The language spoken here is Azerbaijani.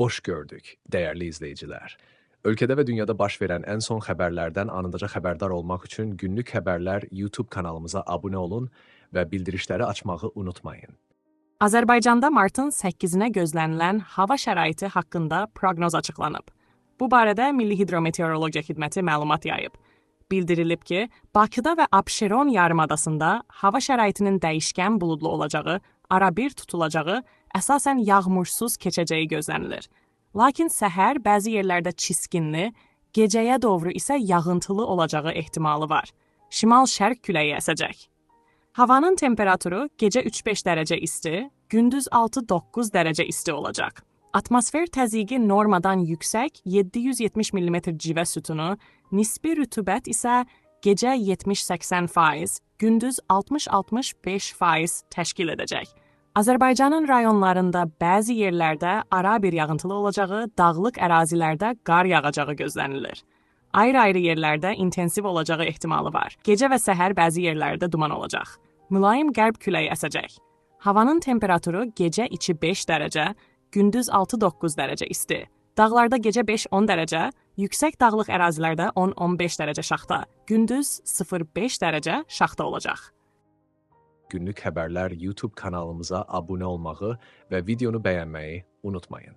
Xoş gördük, dəyərli izləyicilər. Ölkədə və dünyada baş verən ən son xəbərlərdən anındaca xəbərdar olmaq üçün Günlük Xəbərlər YouTube kanalımıza abunə olun və bildirişləri açmağı unutmayın. Azərbaycanda martın 8-nə gözlənilən hava şəraiti haqqında proqnoz açıqlanıb. Bu barədə Milli Hidrometeorologiya Xidməti məlumat yayıb. Bildirilib ki, Bakıda və Abşeron yarımadasında hava şəraitinin dəyişkən buludlu olacağı, arabir tutulacağı, əsasən yağmursuz keçəcəyi gözlənilir. Lakin səhər bəzi yerlərdə çiskinli, gecəyə doğru isə yağıntılı olacağı ehtimalı var. Şimal-şərq küləyi əsəcək. Havanın temperaturu gecə 3-5 dərəcə isti, gündüz 6-9 dərəcə isti olacaq. Atmosfer təzyiqi normadan yüksək 770 mm civə sütunu, nisbi rütubət isə gecə 70-80%, gündüz 60-65% təşkil edəcək. Azərbaycanın rayonlarında bəzi yerlərdə arabir yağıntılı olacağı, dağlıq ərazilərdə qar yağacağı gözlənilir. Ayrı-ayrı yerlərdə intensiv olacağı ehtimalı var. Gecə və səhər bəzi yerlərdə duman olacaq. Mülayim qərb küləyi əsəcək. Havanın temperaturu gecə içi 5 dərəcə, gündüz 6-9 dərəcə isti. Dağlarda gecə 5-10 dərəcə, yüksək dağlıq ərazilərdə 10-15 dərəcə şaxta, gündüz 0-5 dərəcə şaxta olacaq. Günlük Xəbərlər YouTube kanalımıza abunə olmağı və videonu bəyənməyi unutmayın.